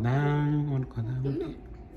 အီၣ်တခီၣ်သး, အီၣ်တခီၣ်သး, ခီၣ်သးဝံၤတ့, ခီၣ်သး, ခီၣ်သး, ခီၣ်သး, ခီၣ်သး.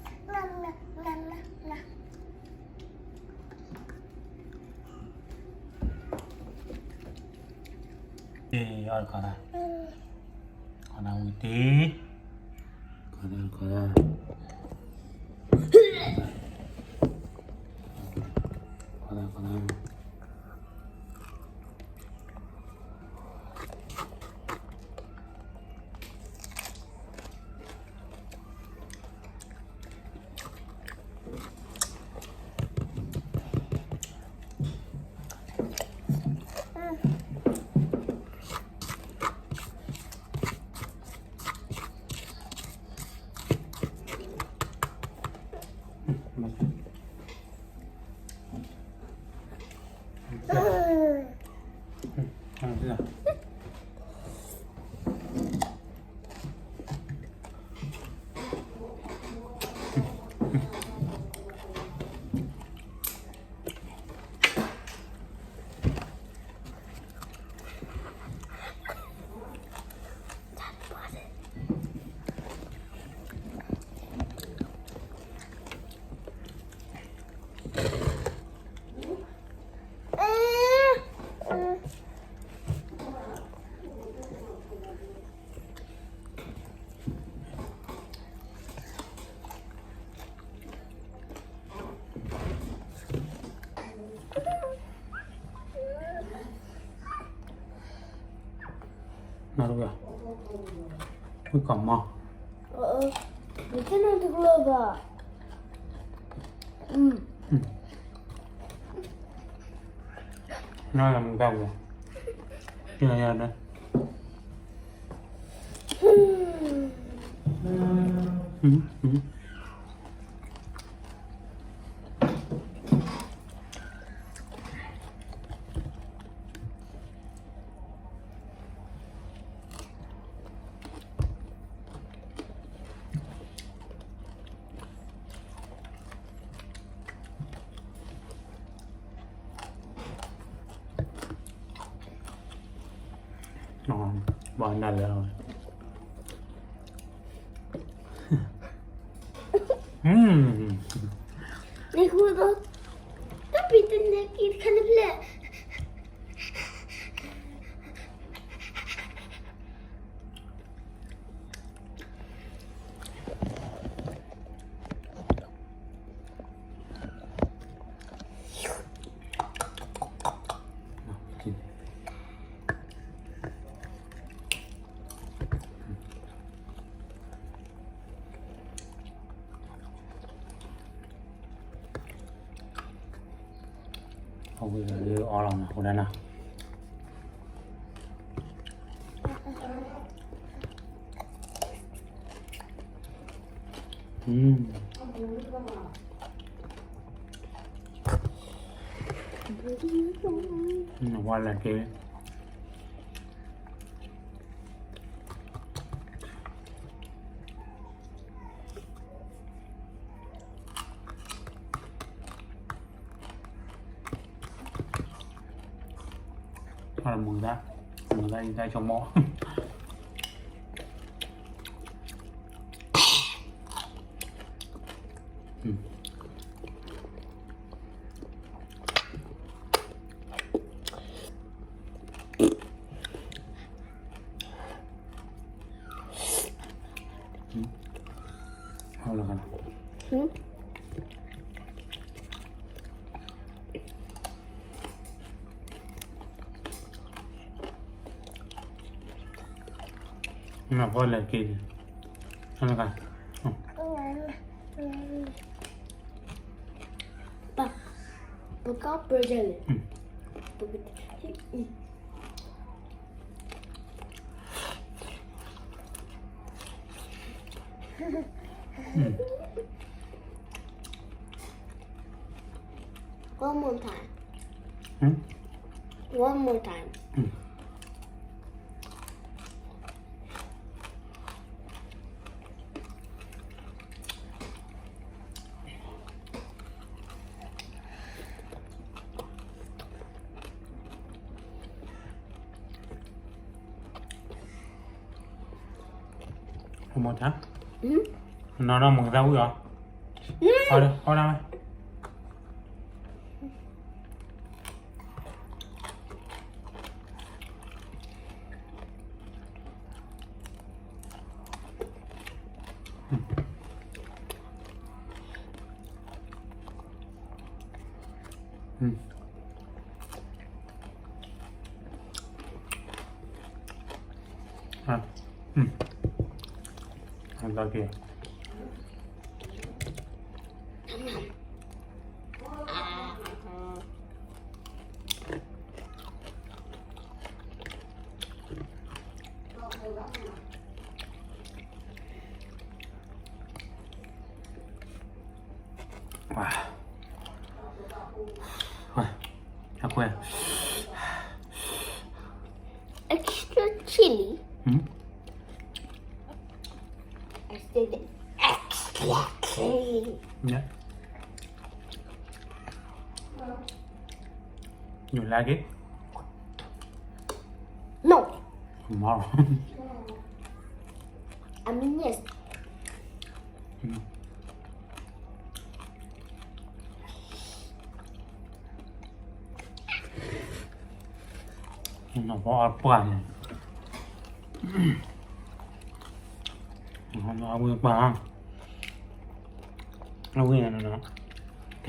နၤတဂၤ, ဝံၣ်ကီၢ်မီ, နကနၢ်တကလၢၤဘၣ်, နၤလၢမတၤဝဲ, ယၤယၤဒီး ဘၣ်နၤလၢ နဃုာ်ဒီး တၢ်ပံၤတနဲက့ၤတခါန့ၣ်ဖျဲၣ် အဝဲလၢအီလီၤနၤ အဃိဒၣ်နၤ ဝါလၢက့ အမုၢ်ဒၣ် မုၢ်ဒၣ်အံၤဒၣ်ဆိကမိၣ် ဟါလီၤခါလီၤ နဖီလဲၤက့ၤ ဟါလီၤခါ ပကပၢၢ်လဲၣ် ပက One more time. Hmm? One more time. Hmm. မ့ၢ်တၢ် နီၢ်နီၢ်မုၢ်ကသးဝံၣ်အီၤ, အီၣ်ဒၣ်ဝဲ. Extra chili. I said extra chili. Yeah. You like it? No. Tomorrow. I mean, yes. Nó có ăn quà này. Nó ăn quà. Nó ăn quà này nó. Ok.